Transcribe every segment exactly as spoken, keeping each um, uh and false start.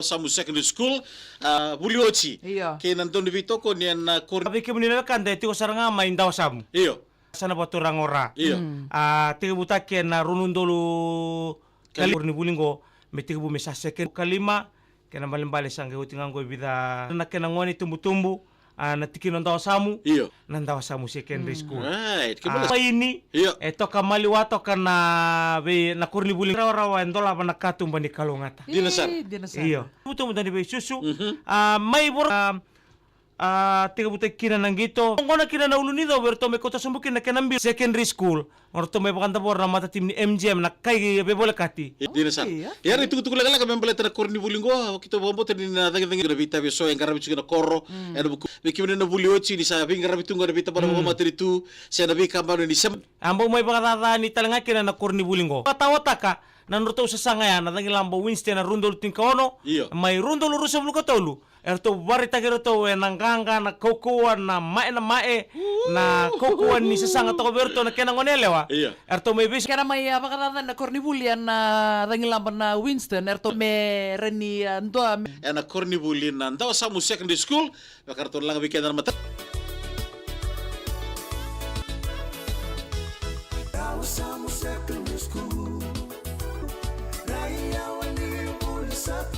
Dawasamu Secondary School, a, vuli oti. Io. Kei na dau ni veitokoni ena koro. Vei kemuni na wekada e tiko sara ga mai Dawasamu. Io. Sa na vakaturaga o Ra. Io. Mm. A, tekivutaki ena rua na udolu ka lima. Kali-, koronivuli qo, me tekivu me sa second ka lima, kena ibalebale sa qai oti ga qo e vica na kena gone tubutubu, a, na tikina o Dawasamu. Io. Na Dawasamu Secondary School. Right, kemuni. A, paini, io, e toka maliwa toka na vei, na koronivuli rawarawa e dolava na katuba ni kalougata. Dina sara. Ii, dina sara. Io. Tubutubu dau ni veisusu. Mhm. A, mai voro, a, a, tekivutaki kina na qito. Oqo na kina na ulu ni covo eratou mai kauta sobu kina na kena biu secondary school. O ratou mai vakadavora na matatimi ni M G M na kai veivolekati. Dina sara. Okay, okay. Ia na itukutuku lekaleka me baleta na koronivuli qo, keitou vakabauta ni na cagicagi na veitavi eso e qaravi tiko na koro. Mm. Ena vuku vei kemuni na vuli oti ni sa veiqaravi tu qo ena veitabana, mm, vakamatanitu se na veikabani ni sema. A bau mai vakacacani tale ga kina na koronivuli qo. Vakatawataka na nodratou sasaga ya na cagilaba o Winston na rua na udolu tinikaono. Io. Mai rua na udolu ruasagavulu ka tolu. Eratou vakaraitaki iratou ena qaqa, na kaukauwa, na mae, na mae, na kaukauwa ni sasaga toka vei iratou na kena gone yalewa. Io. Eratou mai veisau. Kena mai, a, vakacacani na koronivuli ena, a, cagilaba na Winston, eratou me rawa ni, a, dua me. Ena koronivuli na Dawasamu Secondary School, vaka ratou na laga vei keda na mata. Dawasamu Secondary School. Raiyawa ni vuli sa.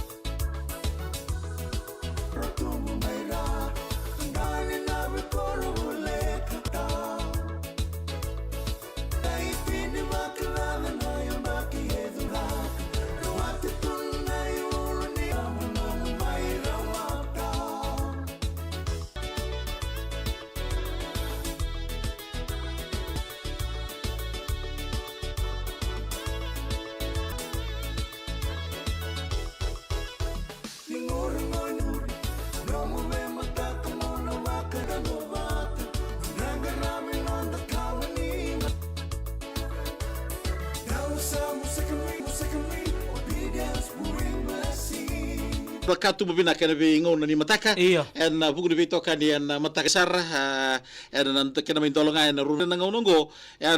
Vakatubu vinaka ena veigauna ni mataka. Io. Ena vuku ni veitokani ena mataka sara, a, ena na kena mai dolo ga ena rua na gauna oqo, ena